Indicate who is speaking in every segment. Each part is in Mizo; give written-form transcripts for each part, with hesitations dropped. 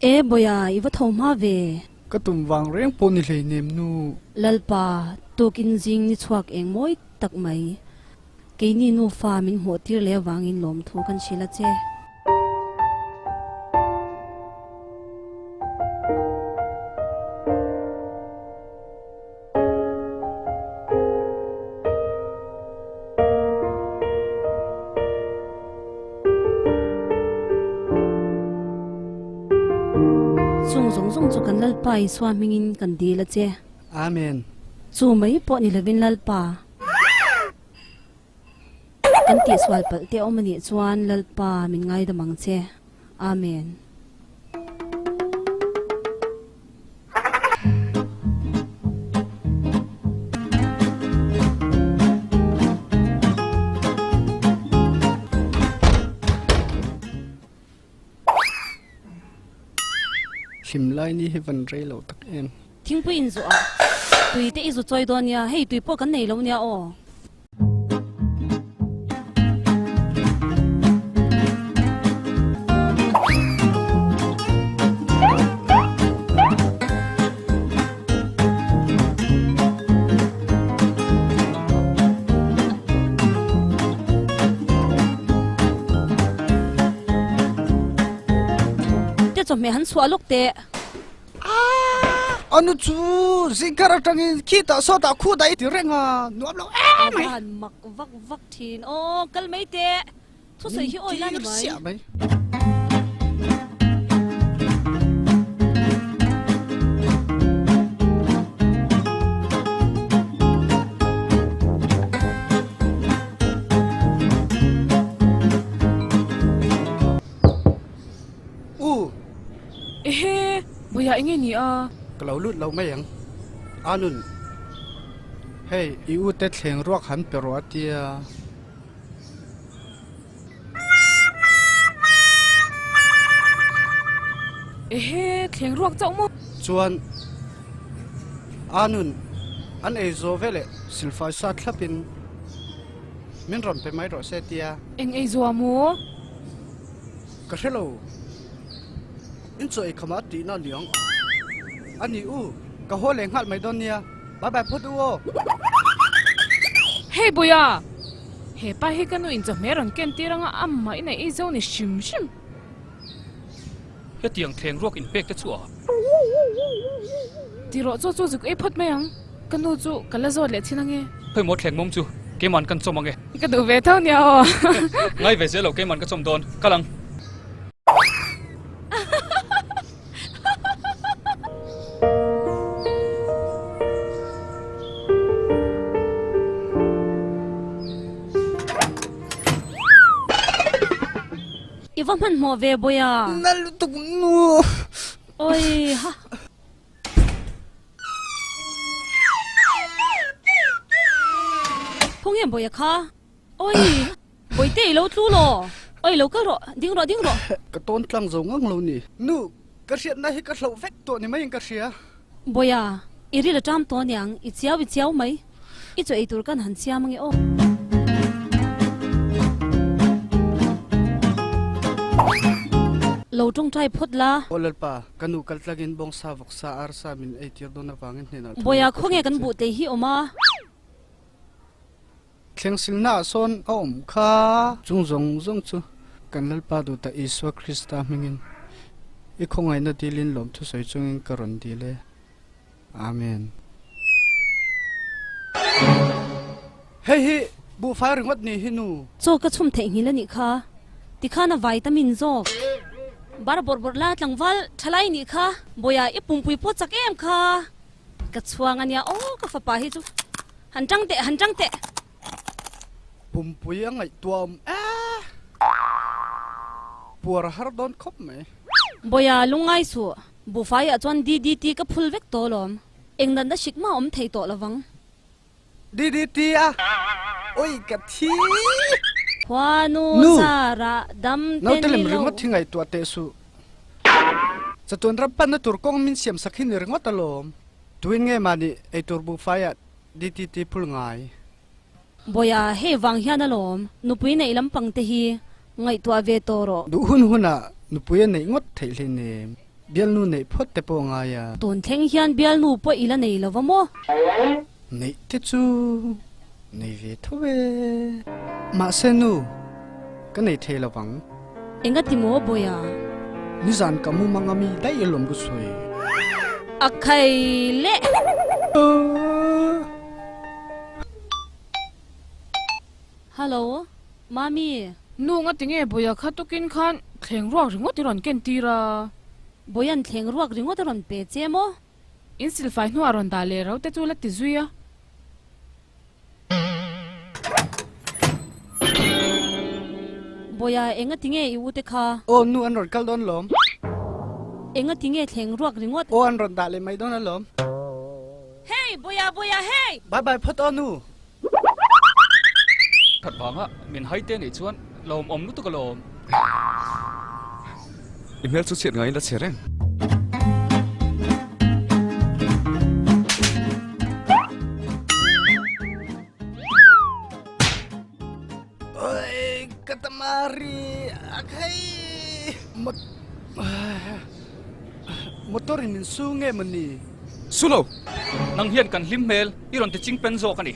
Speaker 1: E Boia, i va tho hma ve.
Speaker 2: Ka tum vang reng pawh ni hleinem nu.
Speaker 1: Lalpa, tukin zing ni chhuak eng mawi tak mai. Keini nufa min hmuh tir leh avangin lawmthu kan hrilh a che. Chung zawng zawng chu kan Lalpa Isua hmingin kan dil a che.
Speaker 2: Amen.
Speaker 1: Chu mai pawh ni lovin Lalpa. Kan tihsual palh te awm anih chuan Lalpa min ngaidam ang che. Amen.
Speaker 2: Hlim lai ni hi van rei lo tak em.
Speaker 1: Thingpui in zuah a, tui te i zu chawi dawn nia, hei tui pawh kan nei lo nia aw. Te chawhmeh han chhuah lawk teh.
Speaker 2: Anu chu zingkar atangin khitah sawtah khudah i ti reng a, nuam lo em mai.
Speaker 1: A van mak vak vak thin aw, kal mai teh. Thusawi hi awi la ni mai.
Speaker 2: Mai. U.
Speaker 3: Ehe, Bawihah enge ni a?
Speaker 2: Ka lo lut lo mai ang. Anun, hei i u te thleng ruak han pe rawh a tia.
Speaker 3: Ehe, thleng ruak chauh maw?
Speaker 2: Chuan, Anun, an ei zawh veleh silfai sa thlapin min rawn pe mai rawh se tia.
Speaker 3: Eng ei zawh maw?
Speaker 2: Ka hre lo. In chaw ei khamah a tihna a ni ang. A ni u, ka haw leh nghal mai dawn nia. Bye bye phawt u aw.
Speaker 3: Hey Bawia! He pa hi ka nu in chawhmeh rawn ken tir anga amah in a ei zo ni hrim hrim.
Speaker 4: Hetiang thleng ruak in pek te chu a.
Speaker 3: Ti rawh chu chu zuk ei phawt mai ang. Ka nu chu ka la zawt leh thin ange.
Speaker 4: Khawimaw thleng mawm chu keiman kan chawm ange.
Speaker 3: Ka duh ve tho nia aw.
Speaker 4: Ngai ve zel lo keiman ka chawm dawn. Kal ang.
Speaker 1: I va hmanhmawh ve Bawia.
Speaker 2: Na lutuk nu.
Speaker 1: Oi ha. Khawnge Bawia kha? Oi Bawihte i lo tlu law? Oi lo kal rawh, ding rawh ding rawh.
Speaker 2: Ka tawn tlang zo ngang lo ni. Nu, ka hriatna hi ka hloh vek tawh ni maiin ka hria.
Speaker 1: Bawia, i ril a ṭam tawh aniang, i chiau i chiau mai. I chaw ei tur kan han siam ange aw. Lo tawngtai phawt la.
Speaker 2: Aw Lalpa, ka nu kal tlangin bawngsa, vawksa, arsa min ei tir dawn avangin hnenah thu
Speaker 1: Bawia,
Speaker 2: ka
Speaker 1: khawnge
Speaker 2: hrilh
Speaker 1: kan
Speaker 2: che.
Speaker 1: buh tei hi awm a?
Speaker 2: Thlengsilnaah sawn a awm kha. Chung zawng zawng chu kan Lalpa duhta Isua Krista hmingin i khawngaihna dilin lawmthu sawi chungin ka rawn dil e. Amen. Hei hi buhfai ringawt ni hi nu.
Speaker 1: Chaw ka chhum theihnghilh a nih kha. Tikhan a vitamin zawk. Bar bawrh bawrh la tlangval thalai nih kha. Bawia i pumpui pawh chak em kha. Ka chhuang a nia aw ka fapa hi chu. Han tang teh han tang teh.
Speaker 2: Pumpui a ngaihtuah awm e. Puar a har dawn khawp mai.
Speaker 1: Bawia lungngai suh. Buhfaiah chuan DDT ka phul vek tawh alawm. Eng natna hrik mah awm thei tawh lovang.
Speaker 2: DDT a oi ka thi.
Speaker 1: Khuanu
Speaker 2: Nu!
Speaker 1: zarah dam te
Speaker 2: Naute
Speaker 1: ni
Speaker 2: lem
Speaker 1: lo.
Speaker 2: ringawt hi ngaihtuah teh suh. Chatuan ram panna tur kawng min siam sak hi ni ringawt alawm. Tuin nge mahni eitur buhfaiah DDT phul ngai?
Speaker 1: Bawia, hei vang hian alawm nupui neih lampang te hi ngaihtuah ve tawh rawh.
Speaker 2: Duh hun hunah nupui a neih ngawt theih hleinem. Bialnu neih phawt te pawh a ngai a.
Speaker 1: Tun thleng hian bialnu pawh i la nei lo va maw?
Speaker 2: Neih te chu nei ve tho e. Mahse nu, ka nei thei lo vang.
Speaker 1: Engati maw Bawiha?
Speaker 2: Nizan ka mumang ami daih alawm ka sawi.
Speaker 1: A khai le! Hello, Mami.
Speaker 3: Nu nga tinge Bawiha kha tukin khan thleng ruak ringawt i rawn ken tir a?
Speaker 1: Bawiha'n thleng ruak ringawt a rawn pe che maw?
Speaker 3: In silfai hnuah rawn dah leh ro te chu la ti zui a.
Speaker 1: Bawiha enga tinge i u te kha?
Speaker 2: Aw nu an rawn kal dawn lawm.
Speaker 1: Enga tinge thleng ruak ringawt?
Speaker 2: Aw an rawn dah leh mai dawn alawm.
Speaker 1: Hey Bawiha Bawiha hey!
Speaker 2: Bye bye phawt aw nu.
Speaker 4: That vanga min hai te nih chuan lawmawm lutuk alawm.
Speaker 5: I hmel chu chhiat ngaiin la chhe reng.
Speaker 2: Oi ka tamari a khai motor in min su nge mawni?
Speaker 4: Su lo! Nang hian kan hlim hmel i rawn ti ching pen zawk a ni.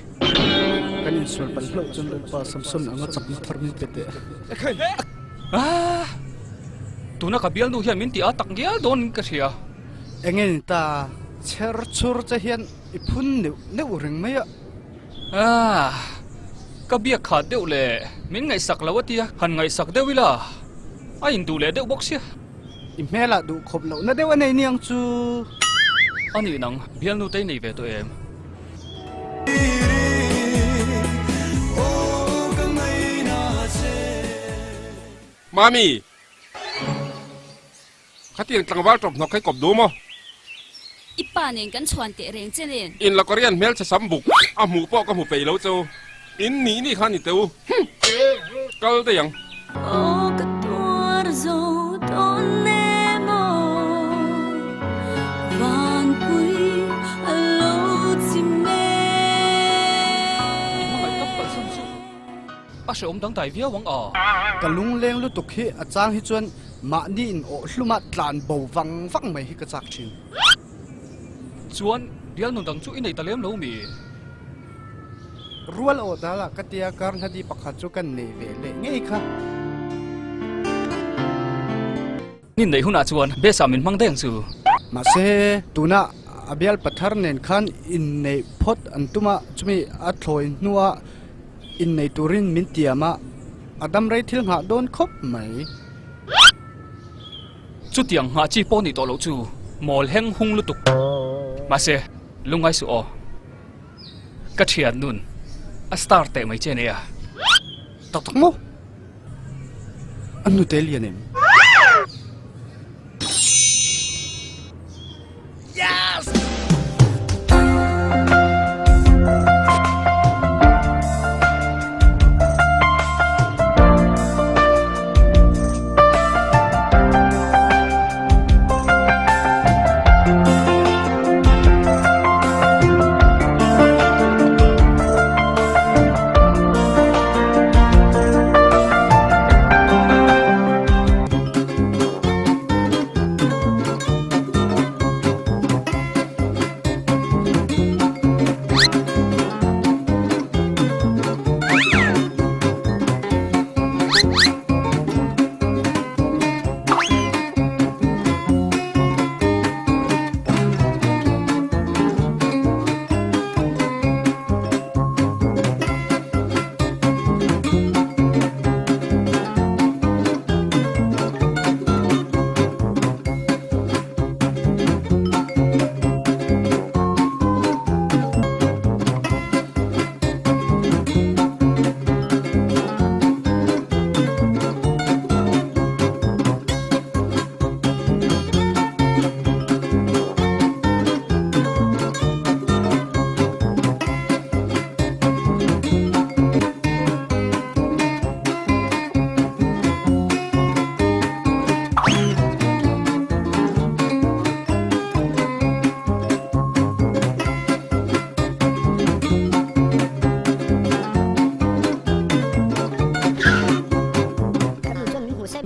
Speaker 2: Kan insual palh hlauh chuan Lalpa Samson anga chakna thar min pe teh.
Speaker 4: Aah! Tuna ka bialnu hian min ti a tak ngial dawn in ka hria.
Speaker 2: Enge ni ta, chher chhur che hian i phun neuh neuh reng mai a.
Speaker 4: Aah! Ka biak khat deuh le, min ngaihsak lo a tia, han ngaihsak deuh ila, a induh leh deuh bawk sia.
Speaker 2: I hmelah duh khawp lohna deuh a nei niang chu.
Speaker 4: A nih nang, bialnu te i nei ve tawh em?
Speaker 6: Mami! Khatiang tlangval tawp hnawk hi kawp duh maw?
Speaker 1: I pa nen kan chhuan teh reng che nen.
Speaker 6: In la Korean hmelchhe sam buk a hmuh pawh ka hmu peih lo che u. In nih nih kha ni teh u. Hum! Kal daih ang.
Speaker 7: Aw ka tuar zo dawn em aw Vanpui a lo chim e.
Speaker 4: I hmangaih tak kalsan chu a hrehawm dangdai viau ang a.
Speaker 2: Ka lungleng lutuk hi a chang hi chuan Mahni in awh hluma tlan bo vang vang mai hi ka chak thin.
Speaker 4: Chuan bialnu dang chu i nei ta lem lo mi?
Speaker 2: Rual awh dal ah ka tia kar hladi pakhat chu kan nei ve leh ngei kha.
Speaker 4: Ni neih hunah chuan best ah min hmang daih ang chu.
Speaker 2: Mahse tuna a bial pathar nen khan inneih phawt an tum a, chumi a thlawi hnuah innei turin min tiam a, a dam rei thil nghah dawn khawp mai.
Speaker 4: Chutiang nghah chi pawh nih tawh loh chu mawl heng hung lutuk. Mahse, lungngai suh aw. Ka thian nun a star teh mai che nia.
Speaker 2: Tak tak maw? A hnute lian em? Yes!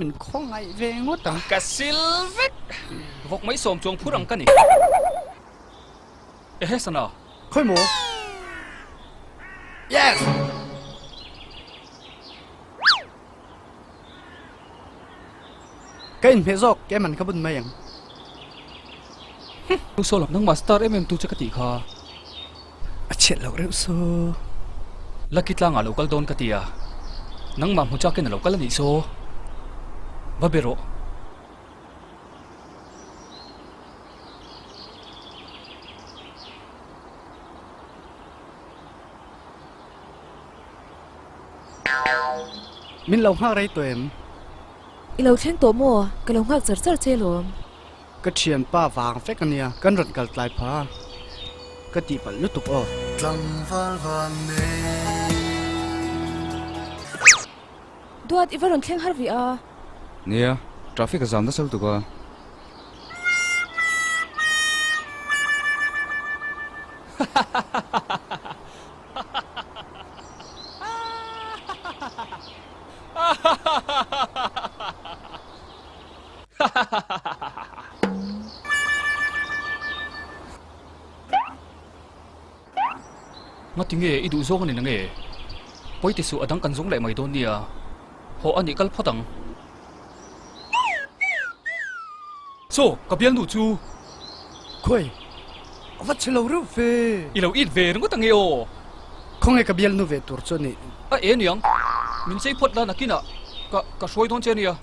Speaker 2: Min khawngaih ve ngawt ang.
Speaker 4: Ka sil vek! Vawk mai sawm chuang phur ang ka ni. Ehe sana.
Speaker 2: Khawi maw? Yes! Ka inhmeh zawk, keman ka bun mai ang.
Speaker 4: Hu saw lam, nangmah star em em tu che ka tih kha.
Speaker 2: A chhiat loh reuh saw.
Speaker 4: Lucky tlangah lo kal dawn ka ti a, nangmah hmu chakin a lo kal a nih saw. Va be rawh.
Speaker 2: Min lo nghak rei tawh em?
Speaker 8: I lo thleng tawh maw? Ka lo nghak char char che lawm.
Speaker 2: Ka thianpa vang vek a nia, kan rawn kal tlai pha. Ka tihpalh lutuk aw.
Speaker 9: Tlangval van nei.
Speaker 8: Duat, i va rawn thleng har ve a.
Speaker 5: Nia, traffic a zam nasa lutuk a.
Speaker 4: Ngati nge i duh zawng a ni na nge? Pawi ti suh a dang kan zawng leh mai dawn nia. Haw a nih kal phawt ang. Saw, ka bialnu chu.
Speaker 2: Khawi, a va chhe lo reuh ve.
Speaker 4: I lo it ve ringawt ange aw.
Speaker 2: Khawnge ka bialnu ve tur chu a nih.
Speaker 4: A e niang, min chei phawt la nakinah ka ka hruai dawn che ania.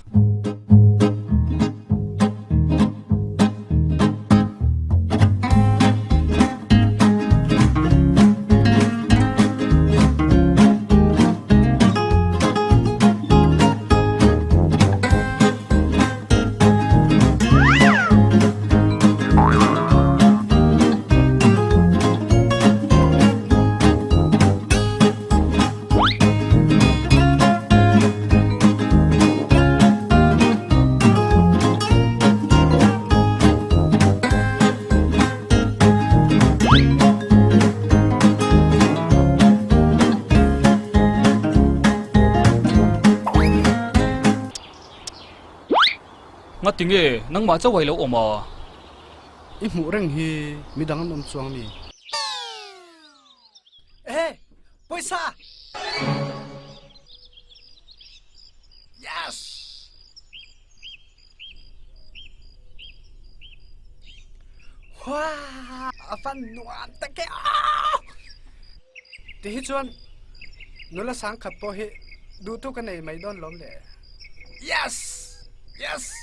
Speaker 4: Ngati nge nangmah chauh a i lo awm a?
Speaker 2: I hmuh reng hi midang an awm chuang mi? Ehe! Pawisa! Yes! Wah! A fan nuam tak e! Aah! Ti hi chuan nula sang khat pawh hi duhtu ka nei mai dawn lawm le. Yes! Yes!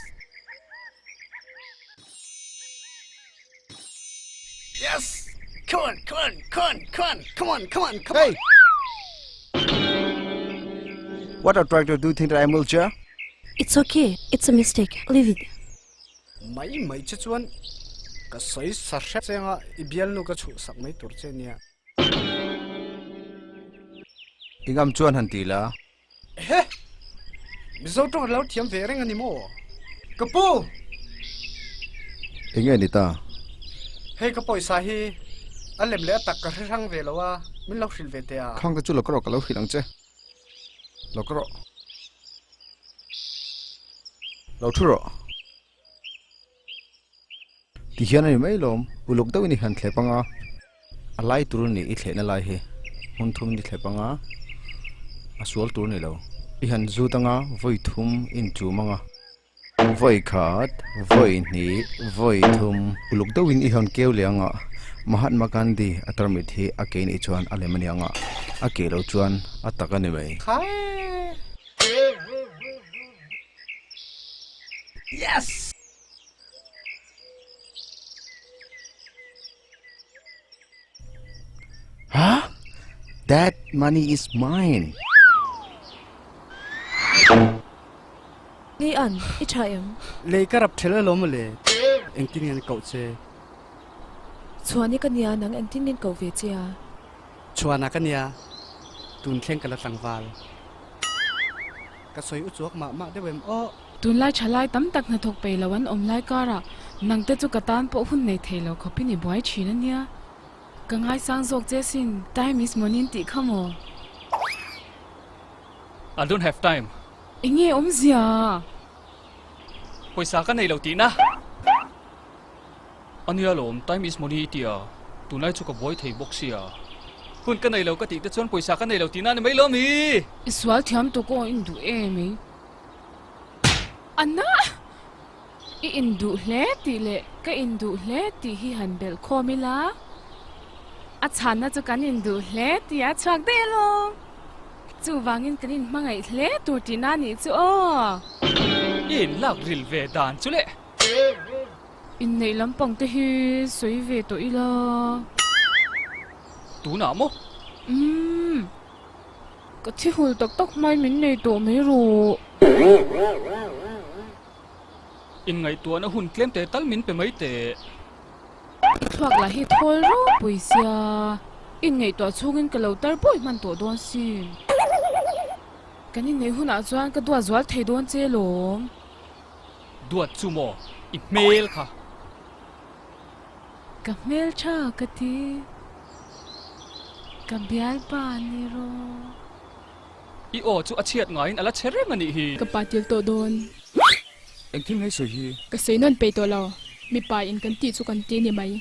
Speaker 2: Yes! Come on, come on, come on, come on, come on, come on, come on!
Speaker 10: Hey! What are trying to do think that I'm wheelchair?
Speaker 1: It's okay, it's a mistake, leave it.
Speaker 2: Mai mai che chuan ka sawi sa hrep che anga i bialnu ka chhuh sak mai tur che nia.
Speaker 10: I ngam chuan han ti la.
Speaker 2: Ehe! Mizo tawng a lo thiam ve reng a ni maw? Ka pu!
Speaker 10: Enge ni ta?
Speaker 2: Hei ka pawisa hi a lem leh a tak ka hre hrang ve lo a, min lo hrilh ve teh a.
Speaker 10: Khang te chu lo ka rawh ka lo hrilh ang che. Lo ka rawh. Lo thu rawh. Ti hian a ni mai lawm, uluk deuhin i han thlep anga, a lai tur a ni i thlehna lai hi, hmun thum in i thlep anga, a sual tur a ni lo, i han zut anga vawi thum i inchum anga, vawi khat, vawi hnih, vawi thum, uluk deuhin i han keu leh anga, Mahatma Gandhi a tarmit hi a ke nih chuan a lem a ni anga, a ke lo chuan a tak a ni mai.
Speaker 2: Yes!
Speaker 10: Huh? That money is mine.
Speaker 8: Ngei an, i tha em?
Speaker 2: Lei ka rap thel alawm mawle, engtin nge an koh che?
Speaker 8: Chhuani ka nia, nang engtin nge an koh ve che a?
Speaker 2: Chhuana ka nia, tun thleng ka la tlangval. Ka sawi u chuak mah mah deuh em aw.
Speaker 3: Tunlai thalai tam tak hnathawk peih lo an awm lai karah nangte chu ka tan pawh hun nei thei lo khawpin i buai thin a nia. Ka ngaisang zawk che sin, time is money in tih kha maw?
Speaker 4: I don't have time.
Speaker 3: Enge awmzia?
Speaker 4: Pawisa ka nei lo tihna. Ania lawm, time is money i tia, tunlai chu ka buai thei bawk sia. Hun ka nei lo ka tih te chuan pawisa ka nei lo tihna a ni mai lo mi?
Speaker 3: I sual thiam tuk aw in duh em ei. Anna! I induh hle tih leh ka induh hle tih hi han belh khawm ila, a chhanna chu kan induh hle tih a chhuak daih alawm. Chuvangin kan inhmangaih hle tur tihna a nih chu aw.
Speaker 4: I inlak ril ve dan chu le.
Speaker 3: Inneih lampang te hi sawi ve tawh ila.
Speaker 4: Tunah maw?
Speaker 3: Umm. Ka thi hul tak tak hmai min nei tawh mai rawh.
Speaker 4: Inngaihtuahna hun tlem teh tal min pe mai teh.
Speaker 3: I thluak lah hi thawl ropui sia, inngaihtuah chhungin ka lo tar bawi hman tawh dawn sin. Kan inneih hunah chuan ka duat zual thei dawn che lawm.
Speaker 4: Duat chu maw i hmel kha?
Speaker 3: Ka hmel tha ka ti. Ka bialpa ni rawh.
Speaker 4: I aw chu a chhiat ngaiin a la che reng a nih hi.
Speaker 11: Ka pa til tawh dawn.
Speaker 5: Eng thil ngei sawi hi?
Speaker 11: Ka sawi nawn peih tawh lo. Mipa in kan tih chu kan ti ni mai.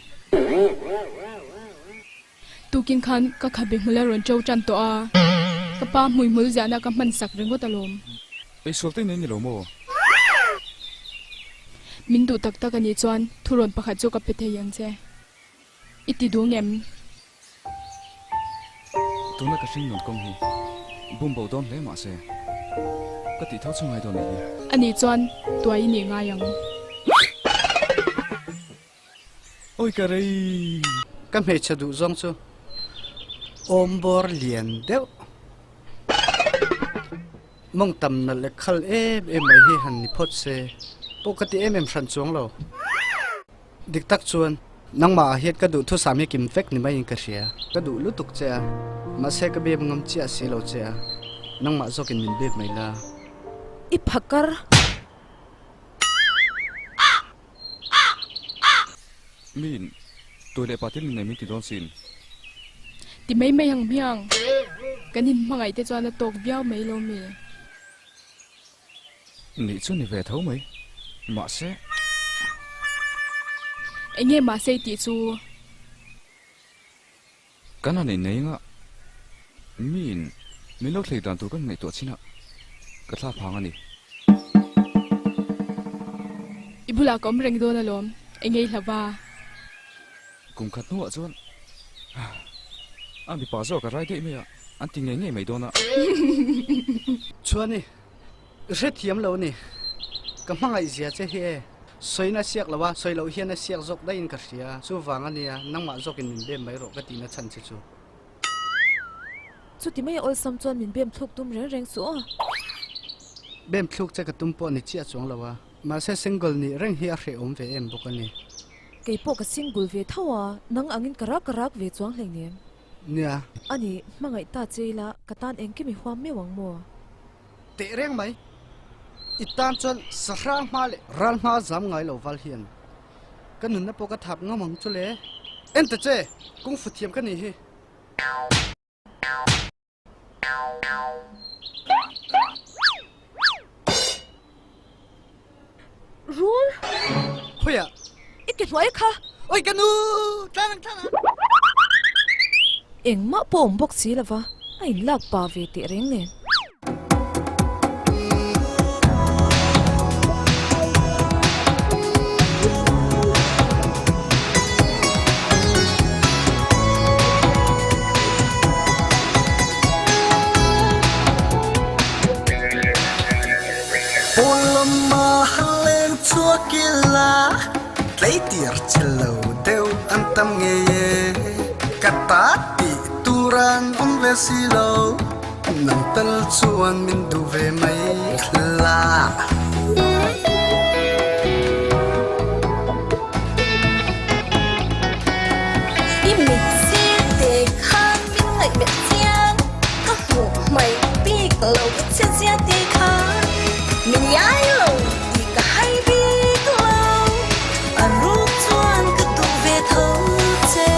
Speaker 11: Tukin khan ka khabe hmul a rawn ṭo ṭan tawh a, ka pa hmuihmul ziahna ka hman sak ringawt alawm.
Speaker 5: Ei sual te nei ni lo maw?
Speaker 11: Min duh tak tak a nih chuan thurawn pakhat chu ka pe thei ang che. I ti duh ngem?
Speaker 5: Tuna ka hring nun kawng hi bum bo dawn hle mah se, ka tih tho chu ngai dawn nih hi.
Speaker 11: A nih chuan tuai i nih ngai ang.
Speaker 5: Awi ka rei!
Speaker 2: Ka hmeichhe duh zawng chu awm bawr lian deuh, mawng tam nalh leh khal em em mai hi han ni phawt se pawh ka ti em em hran chuang lo. Dik tak chuan nangmah ah hian ka duh thusam hi kim vek ni maiin ka hria. Ka duh lutuk che a, mahse ka bem ngam chiah si lo che a, nangmah zawkin min bem mai la.
Speaker 8: I phakar.
Speaker 5: Min, tuai leh patil min nei min ti dawn sin.
Speaker 11: Ti mai mai ang hmiang, kan inhmangaih te chuan a tawk viau mai lo mi.
Speaker 5: Nih chu ni ve tho mai, mahse.
Speaker 11: Enge mahse i tih chu?
Speaker 5: Kan han innei anga miin min lo thlei dan tur kan ngaihtuah chin a, ka thla phang a ni.
Speaker 11: I bulah ka awm reng dawn alawm, engei hla va.
Speaker 5: Kum khat hnuah chuan a mipa zawk a rai daih mai a, an ti ngei ngei mai dawn a.
Speaker 2: Chuani, I hrethiam lo ni. Ka hmangaih zia che hi e. Sawiin a siak lo a, sawi loh hian a siak zawk daihin ka hria. Chuvang a nia, nangmah zawkin min bem mai rawh ka tihna chhan che chu.
Speaker 8: Chuti mai a awlsam chuan min bem thluk tum reng reng suh aw.
Speaker 2: Bem thluk che ka tum pawh ni chiah chuang lo a, mahse single nih reng hi a hrehawm ve em bawk a ni.
Speaker 8: Kei pawh ka single ve tho a, nang angin ka rak rak ve chuang hleinem.
Speaker 2: Nia.
Speaker 8: Ani, hmangaih ta che ila ka tan engkim i huam meuh ang maw?
Speaker 2: Teh reng mai. I tan chuan sahra hma leh ral hma zam ngai lo val hian ka nunna pawh ka thap ngam ang chu le. En ta che, kung fu thiam ka nih hi.
Speaker 8: Rul!
Speaker 2: Khawiah?
Speaker 8: I ke hnuai kha!
Speaker 2: Oi ka nu! Tlan ang tlan ang!
Speaker 8: Engmah pawh awm bawk si lova, a inlak pa ve teh reng nen.
Speaker 9: Pawlama leng chhuak ila tleitir che lo deuh an tam ngei e. Ka ta tih tur an awm ve si lo, nang tal chuan min duh ve mai la.
Speaker 7: I mit sir te khan min ngaihmelh chiang. Ka hmuh hmai bik lo ka chhiat zia te kha min iai lo tih ka hai bik lo a ruk chuan ka duh ve tho che.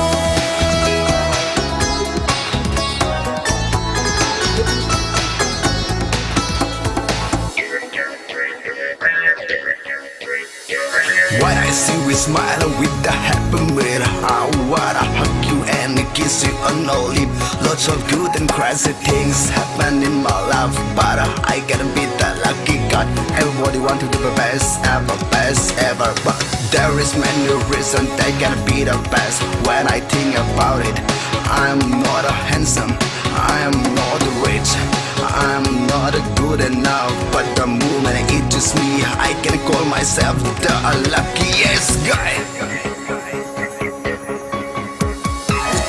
Speaker 12: When I see you smile with the happy mood I wanna hug you and kiss you on the lip Lots of good and crazy things happen in my life But I gotta be the lucky guy Everybody want to do the best ever, best ever But there is many reasons they gotta be the best When I think about it I'm not a handsome I'm not rich I'm not good enough But the moment it just me I can call myself the luckiest guy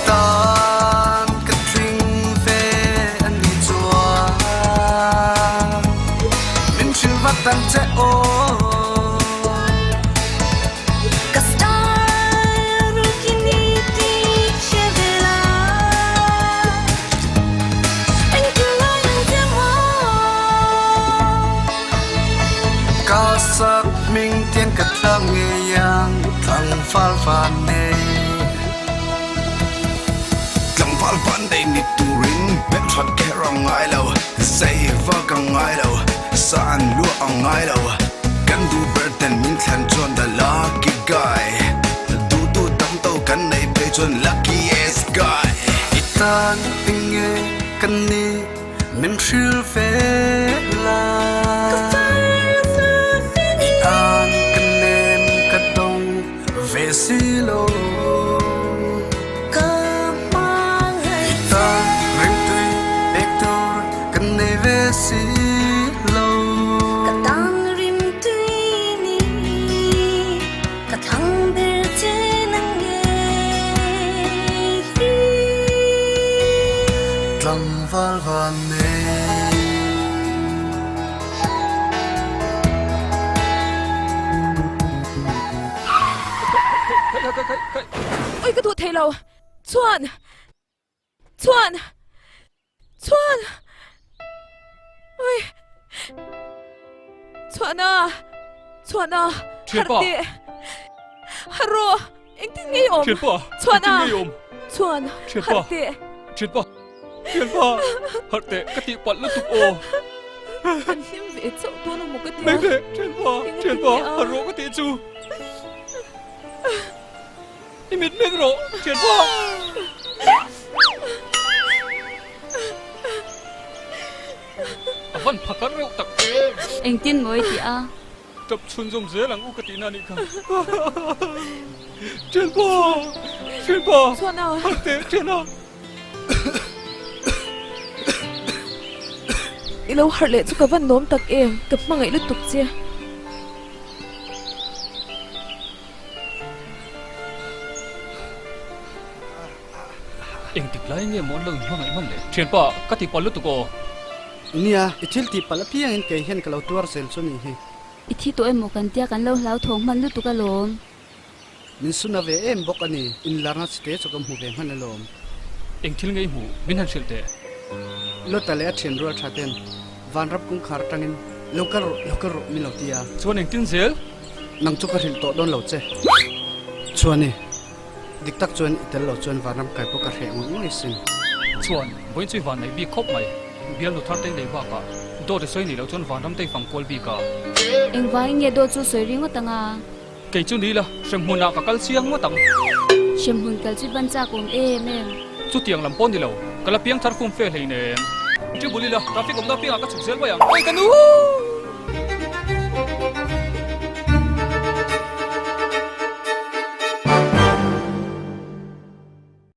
Speaker 9: Tan ka tling ve a ni chuan Min hrilh vat ang che aw.
Speaker 7: Ka star ki ni tih hre ve la Engtin ngai ang che maw.
Speaker 9: Ka sak hming tian ka tlang ngei ang tlangval van nei.
Speaker 12: Tlangval van nei ni turin hmelthat kher a ngai lo, zei vak a ngai lo, san luah a ngai lo. Kan duh ber ten min thlan chuan the lucky guy Duh duh tam to kan neih phei chuan luckiest guy.
Speaker 9: I tan enge kan ni min hrilh ve la. I an ka nem ka dawng ve si lo. I tan ringtui pek tur kan nei ve si lo.
Speaker 7: Ka tan rimtui ni ka thlang ber che nang ngei hi.
Speaker 9: Tlangval van nei.
Speaker 8: Oi ka duh thei lo. Chuan! Chuan! Chuan! Oi! Chuan a! Chuan a!
Speaker 4: Thianpa!
Speaker 8: Harh teh! Harh rawh! Engtin nge i awm?
Speaker 4: Thianpa!
Speaker 8: Chuan a!
Speaker 4: Engtin nge i awm?
Speaker 8: Chuan!
Speaker 4: Thianpa!
Speaker 8: Harh teh!
Speaker 4: Thianpa! Thianpa! Harh teh! Ka tihpalh lutuk aw!
Speaker 8: Kan hlim ve chauh dawn a maw ka tia?
Speaker 4: Meng teh! Thianpa!
Speaker 8: Engtin
Speaker 4: Thianpa!
Speaker 8: nge a?
Speaker 4: Harh rawh ka tih chu! I mit meng rawh, thianpa! A van phakar reuh tak.
Speaker 1: Engtin maw i tih a?
Speaker 4: Tap chhunzawm zel ang u ka tihna anih kha. Thianpa! Thianpa!
Speaker 8: Chhuana!
Speaker 4: Harh teh, thiana!
Speaker 8: I lo harh leh chu ka van lawm tak em, ka hmangaih lutuk che.
Speaker 4: Engtik lai nge maw an lo inhmangaih hman le? Thianpa, ka tih palh lutuk aw.
Speaker 2: Nia, i thil tih palh apiangin kei hian ka lo tuar zel chu ni hi.
Speaker 1: I thi tawh emaw kan tia kan lo hlau thawng hman lutuk alawm.
Speaker 2: Min suna ve em bawk a ni, inlarna chite chu ka hmu ve hman alawm.
Speaker 4: Eng thil ngei hmu min han hrilh teh.
Speaker 2: Lota leh a thian rual tha ten Vanram kawngkhar atangin lo kal rawh, lo kal rawh min lo ti a.
Speaker 4: Chuan engtin zel?
Speaker 2: Nang chu ka hrilh tawh dawn lo che. Chuan i, dik tak chuan i tel lo chuan Vanram kai pawh ka hreh ngawih ngawih sin.
Speaker 4: Chuan, vawiin chu i van neih bik khawp mai. Bialnu thar te i nei bakah dawt i sawi nih loh chuan Vanram te i fang kual bik a.
Speaker 1: Engvangin nge dawt chu sawi ringawt ang a?
Speaker 4: Kei chu ni la, hremhmunah ka kal chiang ngawt ang.
Speaker 1: Hremhmun kal chu ban chak awm em em.
Speaker 4: Chutiang lam pawh ni lo, ka la piang thar fum fe hleinem. Chu bul ila, traffic awmna piangah ka chhuk zel mai ang. Oi ka nu!